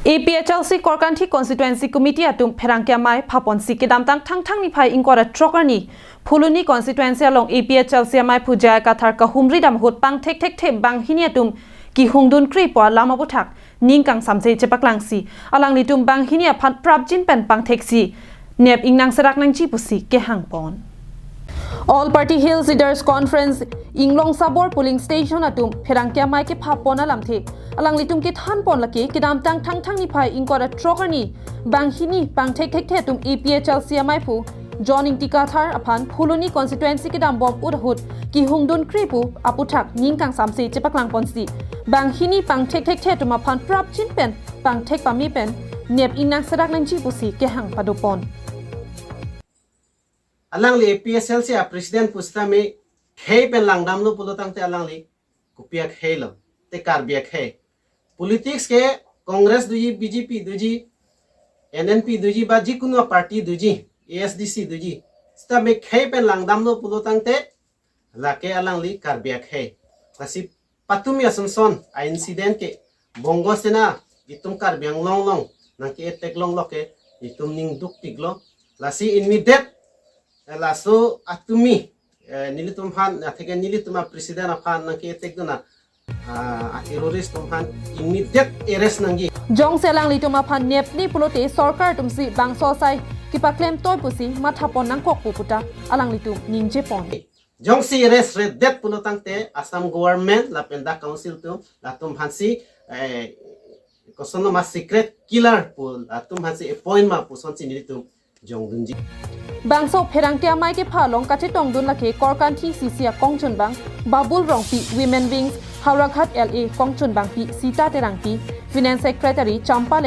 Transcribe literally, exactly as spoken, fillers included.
APHLC Korkanthi Constituency Committee atum pherangke amei phaponsi kedamtang Thangthang niphai ingkoi ra throk arni Phuloni Constituency along APHLC amei phu J I Kathar kahumri dam ahut pangthek thekthe banghini atum kehungdun kre pu alam aputhak ning kangsamse chepaklangsi alanglitum banghini aphan prapjin pen pangtheksi nep ingnang serak nangji pusi kehangpon. All Party Hill Leaders Conference Inglong Sabor polling station atum pherangke amei kephapon alamthe alanglitum kethanpon lake kedamtang Thangthang niphai ingkoi ra throk arni banghini pangthek thekthe atum APHLC amei phu John Ingti Kathar aphan Phuloni constituency kedambom ahut kehungdun kre pu aputhak ning kangsamse chepaklangponsi banghini pangthek thekthe atum aphan prapjin pen pangthek pame pen nep ingnang serak nangji pusi kehang padopon. Alangli APHLC a president pusitame khei pen langdamlo pulo tangte alangli kopi akhei lo, te Karbi akhei. Politics ke Congress doji, BJP doji, NNP doji ba jikunu party doji, ASDC doji, sitame khei pen langdamlo pulo tangte lake alangli Karbi akhei. Lasi patumi asonson a incident ke Bongo Sena itum Karbi Anglong along nangke-attack longlo ke itum ning duktiklo. Lasi immediate, eh, laso atumi, eh, nelitum aphan, atheke nelitum a president aphan nangke-attack dun a, ah, a terrorist atum aphan immediate arrest nangji. Jongsi alanglitum aphan nepni pulote sorkar atumsi bangso asai kepaklem toi pusi mathapon nangkok pu puta alanglitum ningjepon. Jongsi arrest redet pulo tangte Assam government lapen dak council atum latum aphansi, eh, kosonma secret killer pu latum aphansi appoint ma pusonsi nelitum jongdunji. Bangso pherangke amei kepha along kachetongdun lake Korkanthi CC akongchunbang Babul Rongpi, Women Wings Howraghat LA kongchunbangpi Sita Terangpi, Finance Secretary Champa